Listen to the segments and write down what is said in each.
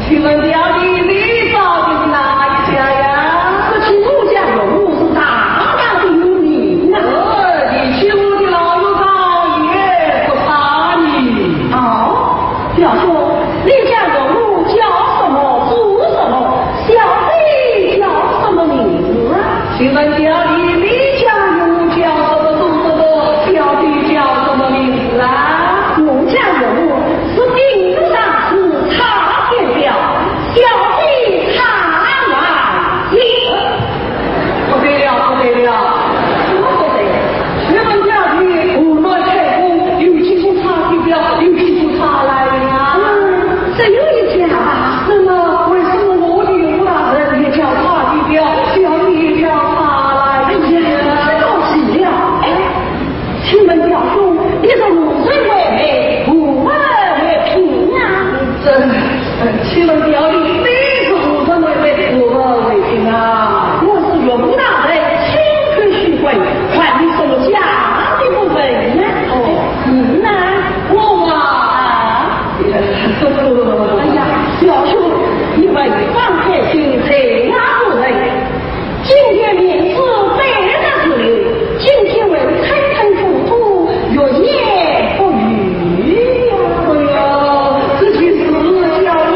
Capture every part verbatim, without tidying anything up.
请问表弟，你找的是哪一家呀？这是我家岳母，是大大的有名啊。呃，你是我的老岳丈，也不差你。哦，表兄，你家岳母叫什么，做什么？小姐叫什么名字啊？请问表弟，你家岳母叫什么，做什么？小姐叫什么名字啊？我家岳母是顶头上司，差天椒，小姐差王爷。不得了，不得了，什么不得了？请问表弟，我们开封有几个差天椒，有几个差郎呀？嗯，只有一家啊。那么为什么我的岳父大人也叫差天椒，小姐也叫差郎呀？哎呀，这倒是啊。哎，请问表兄，你是何人为媒，何物为聘呀？这，呃，请问表弟，你是何人为媒，何物为聘啊？我是岳父大人亲口许婚，还有什么假的不成呢？哦，你呢？我啊，哎呀，表兄，你们放开心，谁也不能。 今天明知山长水流，今天会吞吞吐吐，欲言不语呀。哎呀，这就是我家的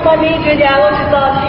外面一个家伙就到底